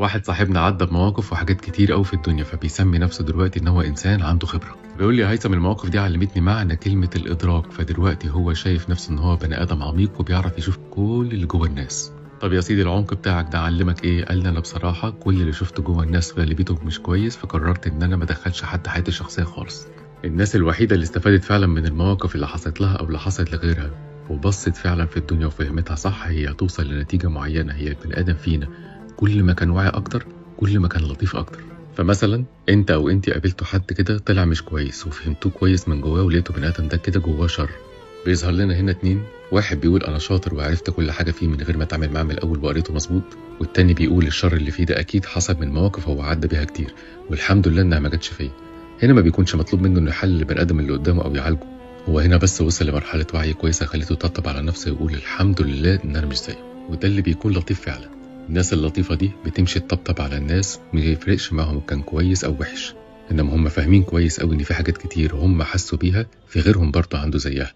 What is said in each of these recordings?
واحد صاحبنا عدى بمواقف وحاجات كتير قوي في الدنيا، فبيسمي نفسه دلوقتي ان هو انسان عنده خبره. بيقول لي يا هيثم المواقف دي علمتني معنى كلمة الادراك، فدلوقتي هو شايف نفسه ان هو بني ادم عميق وبيعرف يشوف كل اللي جوه الناس. طب يا سيدي العمق بتاعك ده علمك ايه؟ قال لي انا بصراحة كل اللي شفته جوه الناس غالبيته مش كويس، فقررت ان انا ما ادخلش حد حياتي الشخصية خالص. الناس الوحيدة اللي استفادت فعلا من المواقف اللي حصلت لها او اللي حصلت لغيرها وبصت فعلا في الدنيا وفهمتها صح، هي هتوصل لنتيجة معينة. هي البني ادم فينا كل ما كان واعي اكتر كل ما كان لطيف اكتر. فمثلا انت او انت قابلتوا حد كده طلع مش كويس وفهمتوه كويس من جواه ولقيتوا بني ادم ده كده جواه شر. بيظهر لنا هنا اتنين، واحد بيقول انا شاطر وعرفت كل حاجة فيه من غير ما اتعامل معاه من الاول وقريته مظبوط، والتاني بيقول الشر اللي فيه ده اكيد حصل من مواقف هو عدى بيها كتير والحمد لله انها ما جاتش فيا. هنا ما بيكونش مطلوب منه انه يحلل البني ادم اللي قدامه او يعالجه، هو هنا بس وصل لمرحلة وعي كويسة خليته يطبطب على نفسه ويقول الحمد لله ان انا مش زيه. وده اللي بيكون لطيف فعلا. الناس اللطيفة دي بتمشي تطبطب على الناس، ما يفرقش معاهم كان كويس او وحش، انما هم فاهمين كويس قوي ان في حاجات كتير هم حسوا بيها في غيرهم برضه عنده زيها،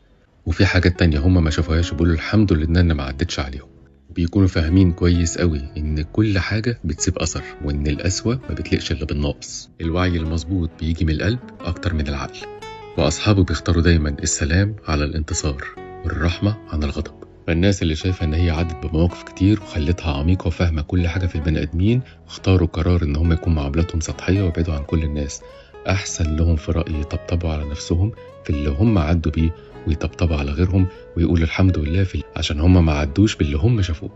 وفي حاجات تانية هم ما شافوهاش بيقولوا الحمد لله ان انا ما عدتش عليهم. بيكونوا فاهمين كويس قوي ان كل حاجة بتسيب اثر، وان القسوة ما بتليقش الا بالناقص. الوعي المظبوط بيجي من القلب اكتر من العقل، واصحابه بيختاروا دايما السلام على الانتصار والرحمة عن الغضب. فالناس اللي شايفة إن هي عدت بمواقف كتير وخلتها عميقة وفاهمة كل حاجة في البني آدمين، اختاروا قرار إن هم يكون معاملاتهم سطحية ويبعدوا عن كل الناس. أحسن لهم في رأيي يطبطبوا على نفسهم في اللي هم عدوا بيه ويطبطبوا على غيرهم ويقولوا الحمد لله في عشان هم ما عدوش باللي هم شافوه.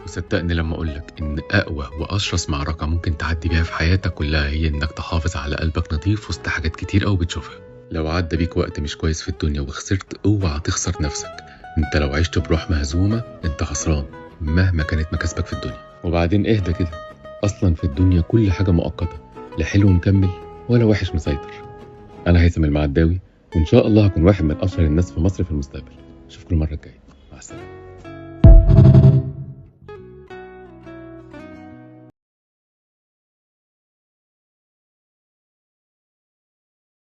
وصدقني لما أقولك إن أقوى وأشرس معركة ممكن تعدي بيها في حياتك كلها هي إنك تحافظ على قلبك نظيف وسط حاجات كتير أوي بتشوفها. لو عدى بيك وقت مش كويس في الدنيا وخسرت، اوعى تخسر نفسك. انت لو عشت بروح مهزومة انت خسران مهما كانت مكاسبك في الدنيا. وبعدين اهدى كده، اصلا في الدنيا كل حاجة مؤقتة، لا حلو مكمل ولا وحش مسيطر. انا هيثم المعداوي، وان شاء الله هكون واحد من اشهر الناس في مصر في المستقبل. اشوفكم المرة الجاية، مع السلامة.